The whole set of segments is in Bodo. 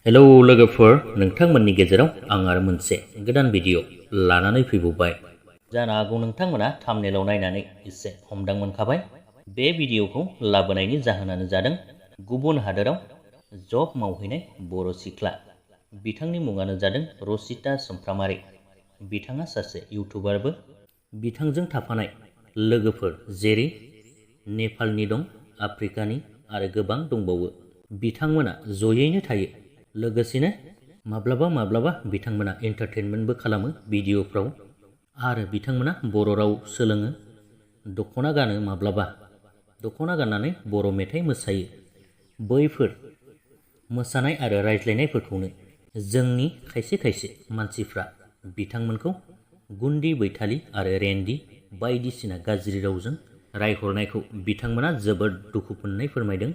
हेलौ लोगोफोर, नोंथांमोननि गेजेराव आं आरो मोनसे गोदान भिडिअ लानानै फैबावबाय। जानो हागौ नोंथांमोना थाम्बनेलाव नायनानै एसे हमदांमोनखाबाय। बे भिडिअखौ लाबोनायनि जाहोनानो जादों गुबुन हादोराव जब मावहैनाय बर' सिख्ला। बिथांनि मुङानो जादों रसिता सुमफ्रामारि। बिथाङा सासे इउटुबारबो। बिथांजों थाफानाय लोगोफोर जेरै नेपालनि दं, आफ्रिकानि आरो गोबां दंबावो। बिथांमोना जयैनो थायो। लोगोसेनो माब्लाबा बिथांमोना एन्टारटेनमेन्टबो खालामो भिडिअफ्राव, आरो बिथांमोना बर' राव सोलोङो। दख'ना गानो, माब्लाबा दख'ना गाननानै बर' मेथाइ मोसायो। बैफोर मोसानाय आरो रायज्लायनायफोरखौनो जोंनि खायसे मानसिफ्रा बिथांमोनखौ गुन्दि बैथालि आरो रेन्दि बायदिसिना गाज्रि रावजों रायहरनायखौ बिथांमोना जोबोद दुखु मोननाय फोरमायदों।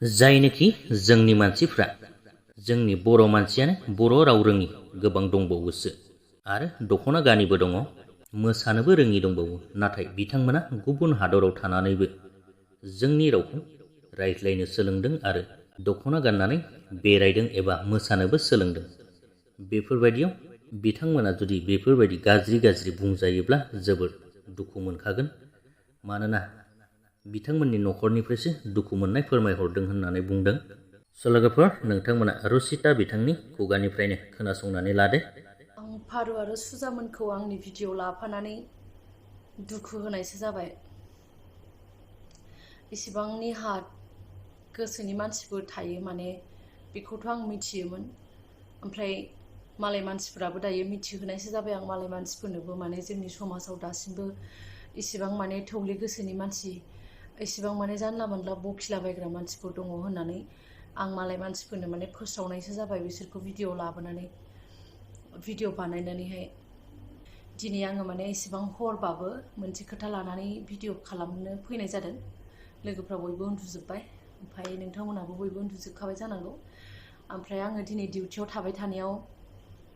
जायनोखि जोंनि मानसिफ्रा, जोंनि बर' मानसियानो बर' राव रोङि गोबां दंबावोसो, आरो दख'ना गानिबो दङ, मोसानोबो रोङि दंबावो। नाथाय बिथांमोना गुबुन हादराव थानानैबो जोंनि रावखौ रायज्लायनो सोलोंदों आरो दख'ना गाननानै बेरायदों एबा मोसानोबो सोलोंदों। बेफोरबायदियाव बिथांमोना जुदि बेफोरबायदि गाज्रि बुंजायोब्ला जोबोद दुखु मोनखागोन। मानोना बिथांमोननि न'खरनिफ्रायसो दुखु मोननाय फोरमायहरदों होननानै बुंदों। स' लोगोफोर, नोंथांमोना रसिता बिथांनि खुगानिफ्रायनो खोनासंनानै लादो। आं फारु आरो सुजामोनखौ आंनि भिडिअ लाफानानै दुखु होनायसो जाबाय। इसिबांनि हार्ट गोसोनि मानसिफोर थायो माने, बेखौथ' आं मिथियोमोन। ओमफ्राय मालाय मानसिफोराबो दायो मिथिहोनायसो जाबाय आं मालाय मानसिफोरनोबो, माने जोंनि समाजाव दासिमबो इसिबां माने थौले गोसोनि मानसि, इसिबां माने जानला मोनला बखिलाबायग्रा मानसिफोर दङ होननानै आं मालाय मानसिफोरनो माने फोस्रावनायसो जाबाय बिसोरखौ भिडिअ लाबोनानै, भिडिअ बानायनानैहाय। दिनै आङो माने इसिबां हरबाबो मोनसे खोथा लानानै भिडिअ खालामनो फैनाय जादों। लोगोफ्रा बयबो उन्दुजोब्बाय, ओमफ्राय नोंथांमोनहाबो बयबो उन्दुजोबखाबाय जानांगौ। ओमफ्राय आङो दिनै डिउटियाव थाबाय थानायाव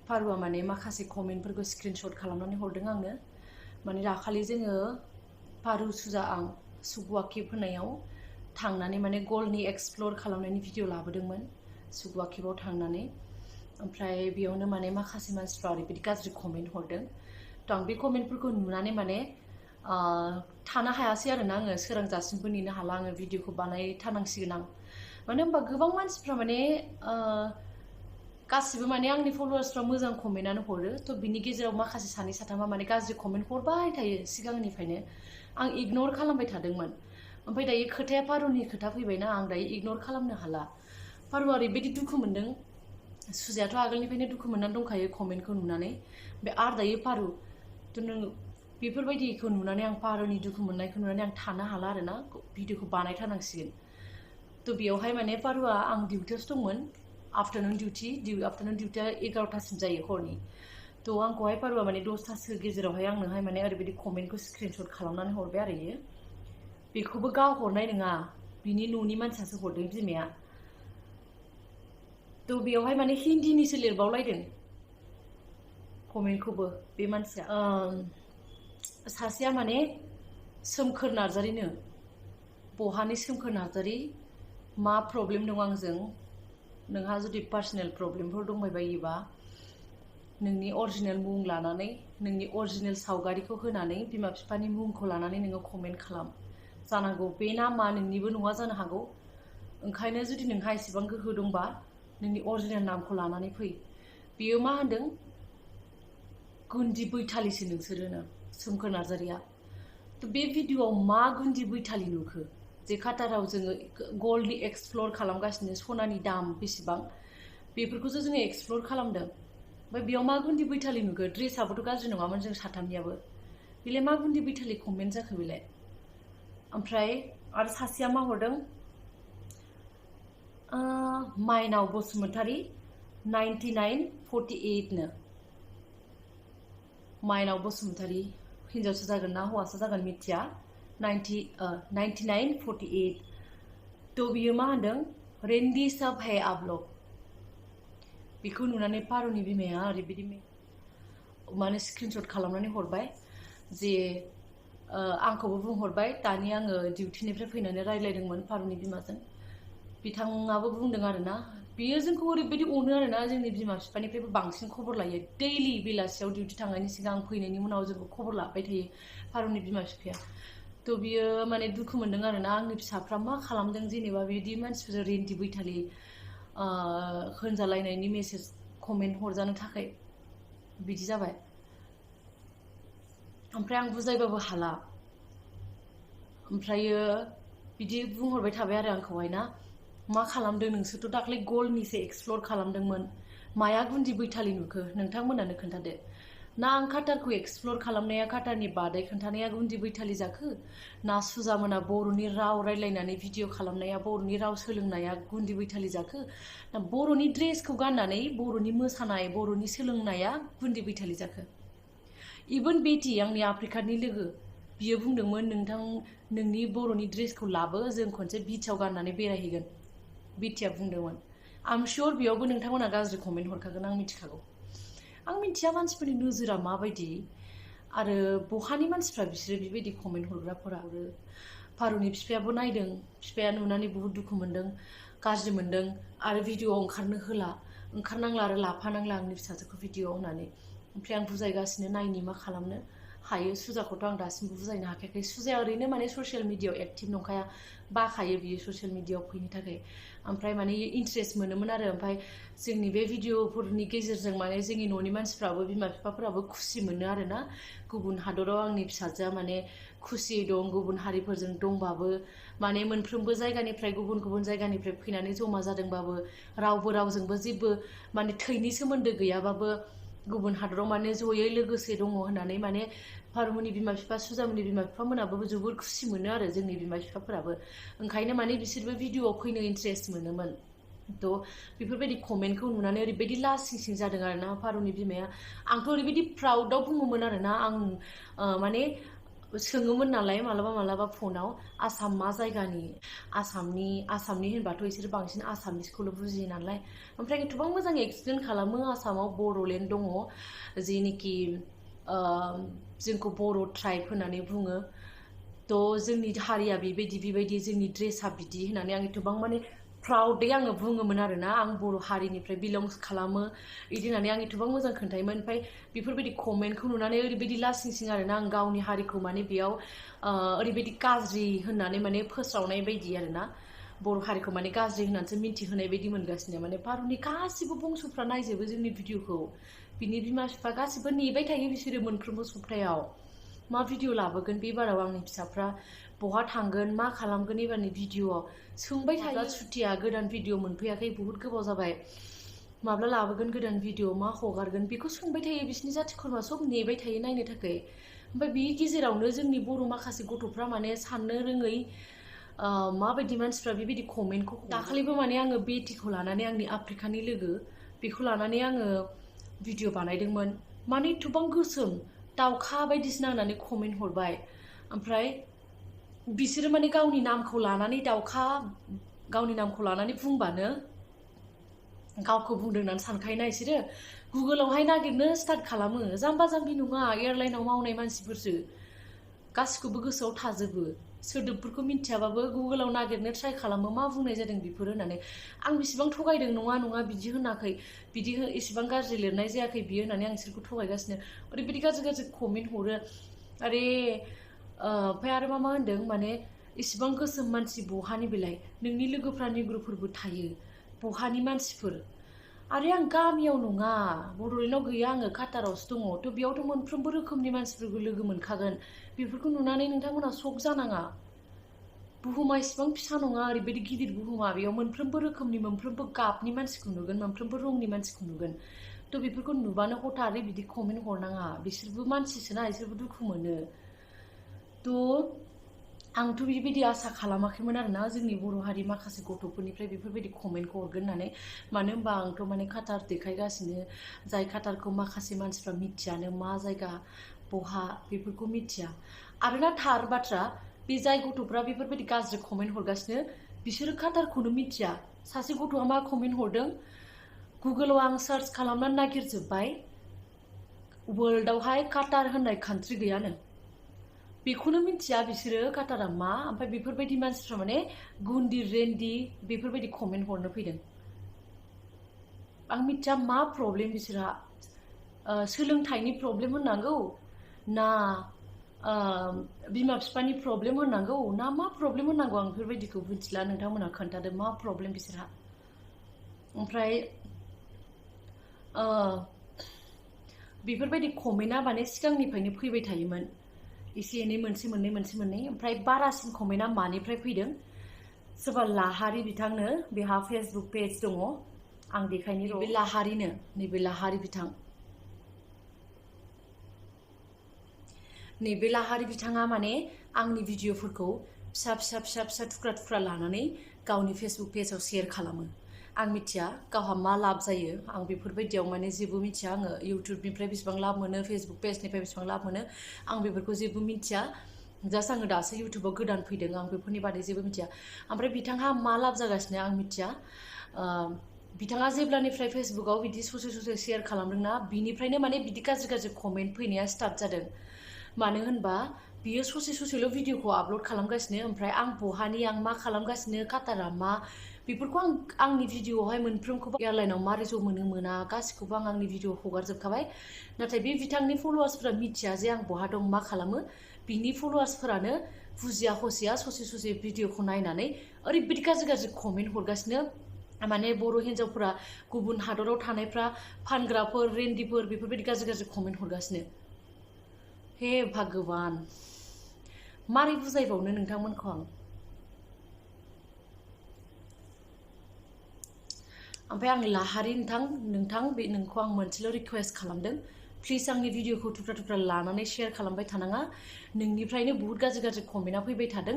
फारुआ माने माखासे कमेन्टफोरखौ स्क्रिनशट खालामनानै हरदों आंनो। माने दाखालि जोङो फारु सुजा आं सुगुवा केब होनायाव थांनानै माने गलनि एक्सप्लर खालामनायनि भिडिअ लाबोदोंमोन सुगुवा केबाव थांनानै। ओमफ्राय बेयावनो माने माखासे मानसिफ्रा ओरैबायदि गाज्रि कमेन्ट हरदों। थ' आं बे कमेन्टफोरखौ नुनानै माने थानो हायासै आरोना आङो, सोरांजासिमबो नेनो हाला, आङो भिडिअखौ बानायथारनांसिगोन आं। मानो होनबा गोबां मानसिफ्रा माने गासिबो माने आंनि फल'वार्सफ्रा मोजां कमेन्टआनो हरो। थ' बिनि गेजेराव माखासे सानै साथामा माने गाज्रि कमेन्ट हरबाय थायो सिगांनिफ्रायनो। आं इगनर खालामबाय थादोंमोन। ओमफ्राय दायो खोथाया फारुनि खोथा फैबायना, आं दायो इगनर खालामनो हाला। फारुआ ओरैबायदि दुखु मोनदों, सुजायाथ' आगोलनिफ्रायनो दुखु मोननानै दंखायो कमेन्टखौ नुनानै। बे आरो दायो फारु, थ' नों बेफोरबायदिखौ नुनानै, आं फारुनि दुखु मोननायखौ नुनानै आं थानो हाला आरोना, भिडिअखौ बानायथारनांसिगोन। थ' बेयावहाय माने फारुआ, आं डिउटियावसो दंमोन, आफ्टारनुन डिउटिया 11टासिम जायो हरनि। थ' आंखौहाय फारुआ माने 10टासो गेजेरावहाय आंनोहाय माने ओरैबायदि कमेन्टखौ स्क्रिनशट खालामनानै हरबाय आरो इयो। बेखौबो गाव हरनाय नङा, बिनि न'नि मानसियासो हरदों, बिमाया। थ' बेयावहाय माने हिन्दीनिसो लिरबावलायदों कमेन्टखौबो बे मानसिया। सासेया माने सोमखोर नार्जारिनो, बहानि सोमखोर नार्जारि, मा प्रब्लेम दं आंजों? नोंहा जुदि पार्सनेल प्रब्लेमफोर दंबायबायोबा नोंनि अरिजिनेल मुं लानानै, नोंनि अरिजिनेल सावगारिखौ होनानै, बिमा बिफानि मुंखौ लानानै नोङो कमेन्ट खालाम। जानांगौ बे नामा नोंनिबो नङा जानो हागौ। ओंखायनो जुदि नोंहा एसेबां गोहो दंबा नोंनि अरिजिनेल नामखौ लानानै फै। बेयो मा होनदों? गुन्दि बैथालिसो नोंसोरोनो, सोमखोर नार्जारिया। थ' बे भिडिअआव मा गुन्दि बैथालि नुखो? जे काटाराव जोङो गल्डनि एक्सप्लर खालामगासिनो, सनानि दाम बेसेबां, बेफोरखौसो जोङो एक्सप्लर खालामदों। ओमफ्राय बेयाव मा गुन्दि बैथालि नुखो? ड्रेसआबोथ' गाज्रि नङामोन जों साथामनियाबो। बेलाय मा गुन्दि बैथालि कमेन्ट जाखो बेलाय? ओमफ्राय आरो सासेया मा हरदों? माइनाव बसुमतारी 9948 नो। माइनाव बसुमतारी, हिन्जावसा जागोन ना हौवासा जागोन मिथिया, 9948। थ' बियो मा होनदों? रेन्दि सब है आप लोग। बेखौ नुनानै फारुनि बिमाया ओरैबायदि माने स्क्रिनशट खालामनानै हरबाय जे आंखौबो बुंहरबाय। दानि आङो डिउटिनिफ्राय फैनानै रायज्लायदोंमोन फारुनि बिमाजों। बिथाङाबो बुंदों आरोना, बियो जोंखौ ओरैबायदि अनो आरोना जोंनि बिमा बिफानिफ्रायबो बांसिन खबर लायो दैलि बेलासियाव डिउटि थांनायनि सिगां फैनायनि उनाव जोंखौ खबर लाबाय थायो फारौनि बिमा बिफाया थ' बियो माने दुखु मोनदों आरोना आंनि फिसाफ्रा मा खालामदों जेनेबा बिदि मानसिफोरजों रेन्दि बैथालि होनजालायनायनि मेसेज कमेन्ट हरजानो थाखाय बिदि जाबाय ओमफ्राय आं बुजायबाबो हाला ओमफ्रायो बिदि बुंहरबाय थाबाय आरो आंखौहाय ना मा खालामदों नोंसोरथ' दाख्लै गलनिसो एक्सप्लर खालामदोंमोन माया गुन्दि बैथालि नुखो नोंथांमोनानो खोन्थादो ना आं काटारखौ एक्सप्लर खालामनाया काटारनि बादै खोन्थानाया गुन्दि बैथालि जाखो ना सुजा मोना बर'नि राव रायलायनानै भिडिअ खालामनाया बर'नि राव सोलोंनाया गुन्दि बैथालि जाखो ना बर'नि ड्रेसखौ गाननानै बर'नि मोसानाय बर'नि सोलोंनाया गुन्दि बैथालि जाखो इभेन बेटि आंनि आफ्रिकानि लोगो बियो बुंदोंमोन नोंथां नोंनि बर'नि ड्रेसखौ लाबो जों खनसे बिचआव गाननानै बेरायहैगोन बिटिया बुंदोंमोन आम शियर बेयावबो नोंथांमोना गाज्रि कमेन्ट हरखागोन आं मिथिखागौ आं मिथिया मानसिफोरनि नोजोरा माबायदि आरो बहानि मानसिफ्रा बिसोरो बेबायदि कमेन्ट हरग्राफोरा आरो फारौनि बिफायाबो नायदों बिफाया नुनानै बुहुत दुखु मोनदों गाज्रि मोनदों आरो भिडिअ ओंखारनो होला ओंखारनांला आरो लाफानांला आंनि फिसाजोखौ भिडिअ होननानै ओमफ्राय आं बुजायगासिनो नायनि मा खालामनो हायो सुजाखौथ' आं दासिमबो बुजायनो हाखायाखै सुजाया ओरैनो माने ससियेल मिडियायाव एक्टिभ नंखाया बाखायो बियो ससियेल मिडियायाव फैनो थाखाय ओमफ्राय माने इन्ट्रेस्ट मोनोमोन आरो ओमफ्राय जोंनि बे भिडिअफोरनि गेजेरजों माने जोंनि न'नि मानसिफ्राबो बिमा बिफाफोराबो खुसि मोनो आरोना गुबुन हादराव आंनि फिसाजोआ माने खुसियै दं गुबुन हारिफोरजों दंबाबो माने मोनफ्रोमबो जायगानिफ्राय गुबुन गुबुन जायगानिफ्राय फैनानै जमा जादोंबाबो रावबो रावजोंबो जेबो माने थैनि सोमोन्दो गैयाबाबो गुबुन हादराव माने जयै लोगोसे दङ होननानै माने फारौमोननि बिमा बिफा सुजामोननि बिमा बिफामोनाबो जोबोर खुसि मोनो आरो जोंनि बिमा बिफाफोराबो ओंखायनो माने बिसोरबो भिडिअआव फैनो इन्ट्रेस्ट मोनोमोन थ' बेफोरबायदि कमेन्टखौ नुनानै ओरैबायदि लासिं सिं जादों आरोना फारौनि बिमाया आंथ' ओरैबायदि प्राउडआव बुङोमोन आरोना आं माने सोङोमोन नालाय मालाबा मालाबा फनाव आसाम मा जायगानि आसामनि होनबाथ' बिसोर बांसिन आसामिसखौल' बुजियो नालाय ओमफ्राय गोबां मोजां एक्सप्लेन खालामो आसामाव बड'लेण्ड दङ जेनिखि जोंखौ बर' ट्राइब होननानै बुङो थ' जोंनि हारिया बेबायदि जोंनि ड्रेसा बिदि होननानै आं एथबां माने प्राउडै आङो बुङोमोन आरोना आं बर' हारिनिफ्राय बिलंस खालामो बिदि होननानै आं एथबां मोजां खोन्थायोमोन ओमफ्राय बेफोरबायदि कमेन्टखौ नुनानै ओरैबायदि लासिं सिं आरोना आं गावनि हारिखौ माने बेयाव ओरैबायदि गाज्रि होननानै माने फोस्रावनाय बायदि आरोना बर' हारिखौ माने गाज्रि होननानैसो मिन्थिहोनाय बायदि मोनगासिनो माने फारौनि गासिबो बंस'फ्रा नायजोबो जोंनि भिडिअखौ बिनि बिमा बिफा गासिबो नेबाय थायो बिसोरो मोनफ्रोमबो सप्तायाव मा भिडिअ लाबोगोन बे बाराव आंनि फिसाफ्रा बहा थांगोन मा खालामगोन एबारनि भिडिअआव सोंबाय थायो सुटिया गोदान भिडिअ मोनफैयाखै बुहुत गोबाव जाबाय माब्ला लाबोगोन गोदान भिडिअ मा हगारगोन बेखौ सोंबाय थायो बिसोरनि जाथि खुरमा सब नेबाय थायो नायनो थाखाय ओमफ्राय बे गेजेरावनो जोंनि बर' माखासे गथ'फ्रा माने साननो रोङै माबायदि मानसिफ्रा बेबायदि कमेन्टखौ दाखालिबो माने आङो बेटिखौ लानानै आंनि आफ्रिकानि लोगो बेखौ लानानै आङो भिडिअ बानायदोंमोन माने एथबां गोसोम दाउखा बायदिसिना होननानै कमेन्ट हरबाय ओमफ्राय बिसोरो माने गावनि नामखौ लानानै बुंबानो गावखौ बुंदों होननानै सानखायोना बिसोरो गुगोलावहाय नागिरनो स्टार्ट खालामो जाम्बा जाम्बि नङा एयारलाइनाव मावनाय मानसिफोरसो गासिखौबो गोसोआव थाजोबो सोदोबफोरखौ मिथियाबाबो गुगोलाव नागिरनो ट्राइ खालामो मा बुंनाय जादों बेफोर होननानै आं बिसिबां थगायदों नङा बिदि होनाखै बिदि इसिबां गाज्रि लिरनाय जायाखै बियो होननानै आं बिसोरखौ थगायगासिनो ओरैबायदि गाज्रि कमेन्ट हरो आरे ओमफ्राय आरो मा होनदों माने इसिबां गोसोम मानसि बहानि बेलाय नोंनि लोगोफ्रा निग्र'फोरबो थायो बहानि मानसिफोर आरे आं गामियाव नङा बड'लेण्डआव गैया आङो काटारावसो दङ थ' बेयावथ' मोनफ्रोमबो रोखोमनि मानसिफोरखौ लोगो मोनखागोन बेफोरखौ नुनानै नोंथांमोना शक जानाङा बुहुमा इसिबां फिसा नङा ओरैबायदि गिदिर बुहुमा बेयाव मोनफ्रोमबो रोखोमनि मोनफ्रोमबो गाबनि मानसिखौ नुगोन मोनफ्रोमबो रंनि मानसिखौ नुगोन थ' बेफोरखौ नुबानो हथारै बिदि कमेन्ट हरनाङा बिसोरबो मानसिसोना बिसोरबो दुखु मोनो थ' आंथ' बेबायदि आसा खालामाखैमोन आरोना जोंनि बर' हारि माखासे गथ'फोरनिफ्राय बेफोरबायदि कमेन्टखौ हरगोन होननानै मानो होनबा आंथ' माने काटार देखायगासिनो जाय काटारखौ माखासे मानसिफ्रा मिथियानो मा जायगा बहा बेफोरखौ मिथिया आरोना थार बाथ्रा बे जाय गथ'फ्रा बेफोरबायदि गाज्रि कमेन्ट हरगासिनो बिसोरो काटारखौनो मिथिया सासे गथ'आ मा कमेन्ट हरदों गुगोलाव आं सार्च खालामनानै नागिरजोब्बाय वर्ल्डआवहाय काटार होननाय कान्ट्रि गैयानो बेखौनो मिथिया बिसोरो काटारा मा ओमफ्राय बेफोरबायदि मानसिफ्रा माने गुन्दि रेन्दि बेफोरबायदि कमेन्ट हरनो फैदों आं मिथिया मा प्रब्लेम बिसोरहा सोलोंथाइनि प्रब्लेम होननांगौ ना बिमा बिफानि प्रब्लेम होननांगौ ना मा प्रब्लेम होननांगौ आं बेफोरबायदिखौ मिथिला नोंथांमोना खोन्थादो मा प्रब्लेम बिसोरहा ओमफ्राय बेफोरबायदि कमेन्टआ माने सिगांनिफ्रायनो फैबाय थायोमोन एसे एनै मोनसे मोननै ओमफ्राय बारासिन कमेन्टआ मानिफ्राय फैदों सोरबा लाहारि बिथांनो बेहा फेसबुक पेज दङ आं देखायनि र' बे लाहारिनो नैबे लाहारि बिथां नैबे लाहारि बिथाङा माने आंनि भिडिअफोरखौ फिसा थुख्रा लानानै गावनि फेसबुक पेजाव शेयार खालामो आं मिथिया गावहा मा लाब जायो आं बेफोरबायदियाव माने जेबो मिथिया आङो इउटुबनिफ्राय बेसेबां लाब मोनो फेसबुक पेजनिफ्राय बेसेबां लाब मोनो आं बेफोरखौ जेबो मिथिया जास्ट आङो दासो इउटुबाव गोदान फैदों आं बेफोरनि बादै जेबो मिथिया ओमफ्राय बिथांहा मा लाब जागासिनो आं मिथिया बिथाङा जेब्लानिफ्राय फेसबुकाव बिदि ससे शेयार खालामदोंना बिनिफ्रायनो माने बिदि गाज्रि कमेन्ट फैनाया स्टार्ट जादों मानो होनबा बियो ससेल' भिडिअखौ आपल'ड खालामगासिनो ओमफ्राय आं बहानि आं मा खालामगासिनो काटारा मा बेफोरखौ आंनि भिडिअआवहाय मोनफ्रोमखौबो एयारलाइनाव मा रिजल्ट मोना गासिखौबो आं आंनि भिडिअ हगारजोबखाबाय नाथाय बे बिथांनि फलोवार्सफोरा मिथिया जे आं बहा दं मा खालामो बिनि फलोवार्सफोरानो बुजिया हसिया ससे भिडिअखौ नायनानै ओरैबायदि गाज्रि कमेन्ट हरगासिनो माने बर' हिन्जावफोरा गुबुन हादराव थानायफ्रा फानग्राफोर रेन्डिफोर बेफोरबायदि गाज्रि कमेन्ट हरगासिनो हे भगवान मारै बुजायबावनो नोंथांमोनखौ आं ओमफ्राय आं लाहारि नोंथां बे नोंखौ आं मोनसेल' रिकुवेस्ट खालामदों प्लिज आंनि भिडिअखौ थुख्रा लानानै शेयार खालामबाय थानाङा नोंनिफ्रायनो बुहुत गाज्रि कमेन्टआ फैबाय थादों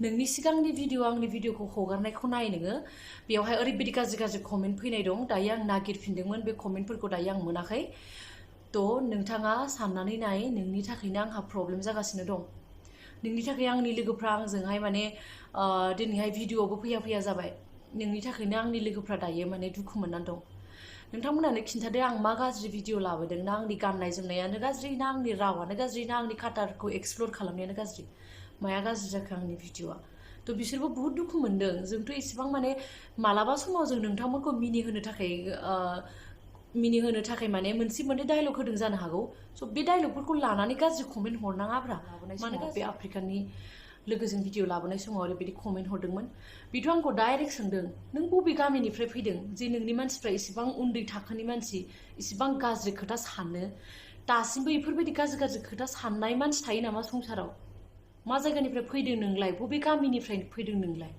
नोंनि सिगांनि भिडिअ आंनि भिडिअखौ हगारनायखौ नाय नोङो बेवहाय ओरैबायदि गाज्रि कमेन्ट फैनाय दं दायो आं नागिरफिनदोंमोन बे कमेन्टफोरखौ दायो आं मोनाखै थ' नोंथाङा साननानै नाय नोंनि थाखायनो आंहा प्रब्लेम जागासिनो दं नोंनि थाखाय आंनि लोगोफ्रा आंजोंहाय माने दिनैहाय भिडिअआवबो फैया जाबाय नोंनि थाखायनो आंनि लोगोफ्रा दायो माने दुखु मोननानै दं नोंथांमोनानो खिन्थादो आं मा गाज्रि भिडिअ लाबोदों ना आंनि गाननाय जोमनायानो गाज्रि ना आंनि रावानो गाज्रि ना आंनि काटारखौ एक्सप्लर खालामनायानो गाज्रि माया गाज्रि जाखो आंनि भिडिअआ थ' बिसोरबो बुहुत दुखु मोनदों जोंथ' इसेबां माने मालाबा समाव जों नोंथांमोनखौ मिनिहोनो थाखाय माने मोनसे डायलग होदों जानो हागौ स' बे डायलगफोरखौ लानानै गाज्रि कमेन्ट हरनाङाब्रा माने बे आफ्रिकानि लोगोजों भिडिअ लाबोनाय समाव ओरैबायदि कमेन्ट हरदोंमोन बेथ' आंखौ डाइरेक्ट सोंदों नों बबे गामिनिफ्राय फैदों जे नोंनि मानसिफ्रा इसेबां उन्दै थाखोनि मानसि इसेबां गाज्रि खोथा सानो दासिमबो बेफोरबायदि गाज्रि खोथा साननाय मानसि थायो नामा संसाराव मा जायगानिफ्राय फैदों नोंलाय बबे गामिनिफ्राय फैदों नोंलाय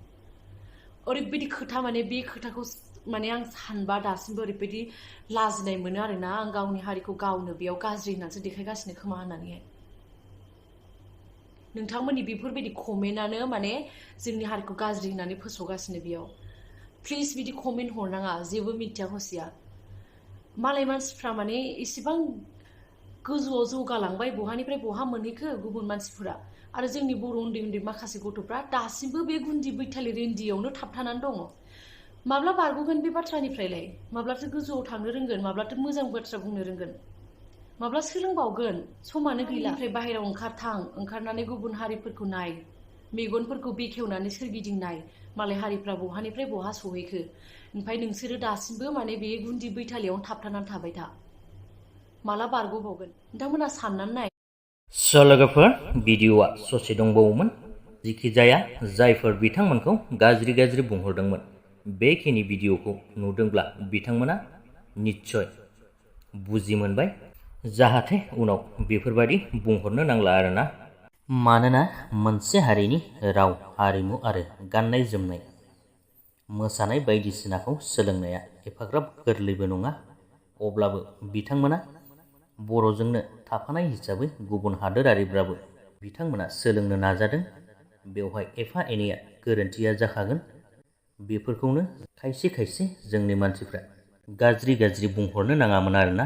ओरैबायदि खोथा माने बे खोथाखौ माने आं सानबा दासिमबो ओरैबायदि लाजिनाय मोनो आरोना आं गावनि हारिखौ गावनो बेयाव गाज्रि होननानैसो देखायगासिनो खोमा होननानैहाय नोंथांमोननि बेफोरबायदि कमेन्टआनो माने जोंनि हारिखौ गाज्रि होननानै फोसावगासिनो बेयाव प्लिज बिदि कमेन्ट हरनाङा जेबो मिथिया हसिया मालाय मानसिफ्रा माने इसेबां गोजौआव जौगालांबाय बहानिफ्राय बहा मोनहैखो गुबुन मानसिफोरा आरो जोंनि बर' उन्दै माखासे गथ'फ्रा दासिमबो बे गुन्दि बैथालि रेन्डियावनो थाबथानानै दङ माब्ला बारग'गोन बे बाथ्रानिफ्रायलाय माब्लाथो गोजौआव थांनो रोंगोन माब्लाथो मोजां बाथ्रा बुंनो रोंगोन माब्ला सोलोंबावगोन समानो गैला ओमफ्राय बाहेरायाव ओंखारनानै गुबुन हारिफोरखौ नाय मेगनफोरखौ बेखेवनानै सोरगिदिं नाय मालाय हारिफ्रा बहानिफ्राय बहा सहैखो ओमफ्राय नोंसोरो दासिमबो माने बे गुन्दि बैथालियावनो थाबथानानै थाबाय था माला बारग'बावगोन नोंथांमोना साननानै नाय स' लोगोफोर भिडिअआ ससे दंबावोमोन जिखि जाया जायफोर बिथांमोनखौ गाज्रि बुंहरदोंमोन बेखिनि भिडिअखौ नुदोंब्ला बिथांमोना निस्सय बुजि मोनबाय जाहाथे उनाव बेफोरबायदि बुंहरनो नांला आरोना मानोना मोनसे हारिनि राव हारिमु आरो गाननाय जोमनाय मोसानाय बायदिसिनाखौ सोलोंनाया एफाग्राब गोरलैबो नङा अब्लाबो बिथांमोना बर'जोंनो थाफानाय हिसाबै गुबुन हादोरारिब्लाबो बिथांमोना सोलोंनो नाजादों बेवहाय एफा एनैया गोरोन्थिया जाखागोन बेफोरखौनो खायसे जोंनि मानसिफ्रा गाज्रि बुंहरनो नाङामोन आरोना